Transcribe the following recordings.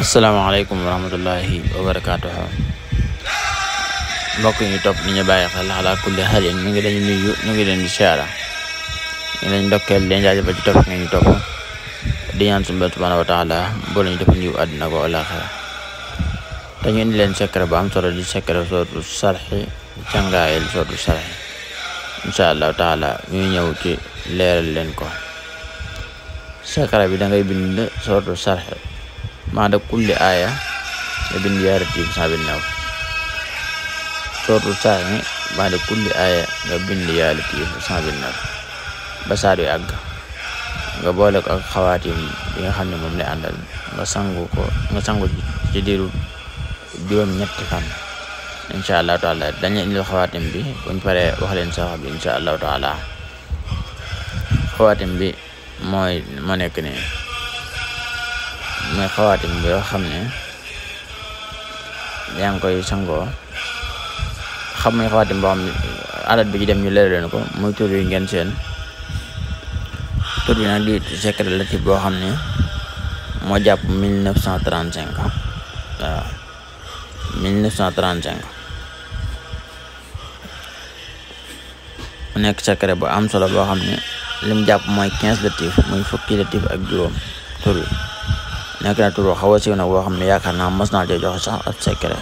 asalaamaaleykum wa rahmatullahi wa barakaatuhu. Mbokk yi ñu topp ni ñu bàyyi xel ala kulli xaalin ñu ngi leen di nuyu, ñu ngi leen di siyaara, ñu leen ndokkeel leen jaajëfal ci topp ngeen ñu topp di ñaan suñu Boroom subhaanahu wa taala boole ñu defal yiw àddina ko alaaxira. te ñu indi leen secret bu am solo di secret sootu sarxi càngaayel sootu sarxi incha allahu taala ñuy ñëw ci leeral leen ko. secret bi da ngay bind sootu sarxi maada kulli aaya nga bind yaa ratiib 129 sootu sarxi maada kulli aaya nga bind yaa ratiib 129 ba saar wi àgg nga boole ko ak xawaatim bi nga xam ne moom lay àndal nga sangu ci diiru juróom-ñetti fan incha allahu taala. dañu indil xawaatim bi buñ paree wax leen sax bi incha allahu taala. xawaatim bi moo nekk nii mooy xawaatim bi yoo xam ne yaa ngi koy sangoo. xam muy xawaatim boo xam ne adat bi ci dem ñu leer leen ko muy tur yi ngeen seen. tur bi nag di secret latif boo xam ne moo jàpp 1935 waaw 1935 mu nekk secret bu am solo boo xam ne lim jàpp mooy 15 latif muy fukki latif ak juróom. tur bi nekk na tur xaw a siiw nag boo xam ne yaakaar naa mos naa joxe sax ab secret.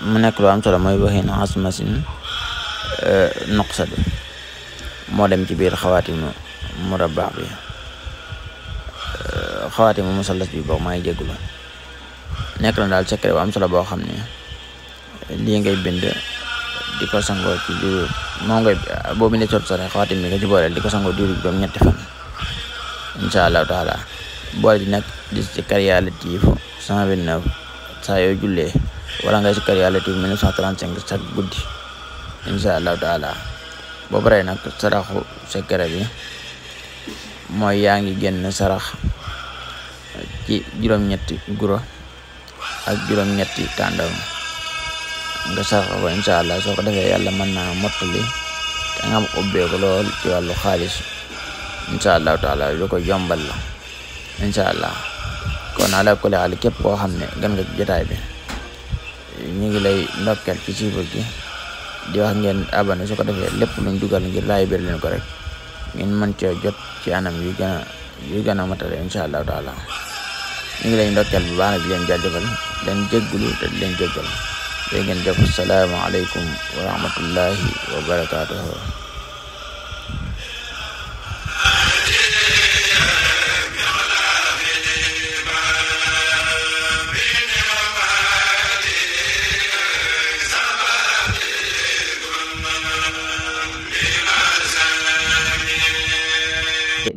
mu nekk lu am solo mooy waxin asmasin noqsadu moo dem ci biir xawaatimu murabbax bi xawaatimu musallas bi boobu maa ngi jéggulu. nekk na daal secret bu am solo boo xam ne lii ngay bind di ko sangoo ci diiru moom ngay boo bindee sot sore xawaatim bi nga ci booleel di ko sangoo diiru juróom-ñetti fan incha allahu taala. boole ji nag di ci kar yaa latiif 129 saa yoo jullee wala ngay si kar yaa latiif 1935 chaque guddi incha allahu taala. boo paree nag saraxu secret bi mooy yaa ngi génn sarax ci juróom-ñetti guro ak juróom-ñetti tàndaw nga sarax ko incha allah. soo ko defee yàlla mën naa mottali te nga am ubbeeku lool ci wàllu xaalis incha allahu taala. lu ko yombal la incha allah. kon ala kulli haal képp koo xam ne gan nga ci jotaay bi ñu ngi lay ndokkeel ci siifur gi di wax ngeen abonné. su ko defee lépp luñ dugal ngir laay bir leen ko rek ngeen mën cee jot ci anam yu gën a matale incha allahu taala. ñu ngi lay ndokkeel bu baax na di leen jaajëfal leen jéggulu te di leen jéggal léegi ngeen jëf. assalaamu aleykum wa rahmatullahi wa barakaatuhu.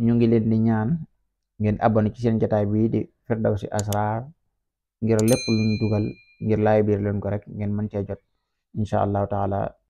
ñu ngi leen di ñaan ngeen abonné ci seen jotaay bii di Firdawsi Asrar ngir lépp luñ dugal ngir laay biir leen ko rek ngeen mën cee jot incha allahu taala.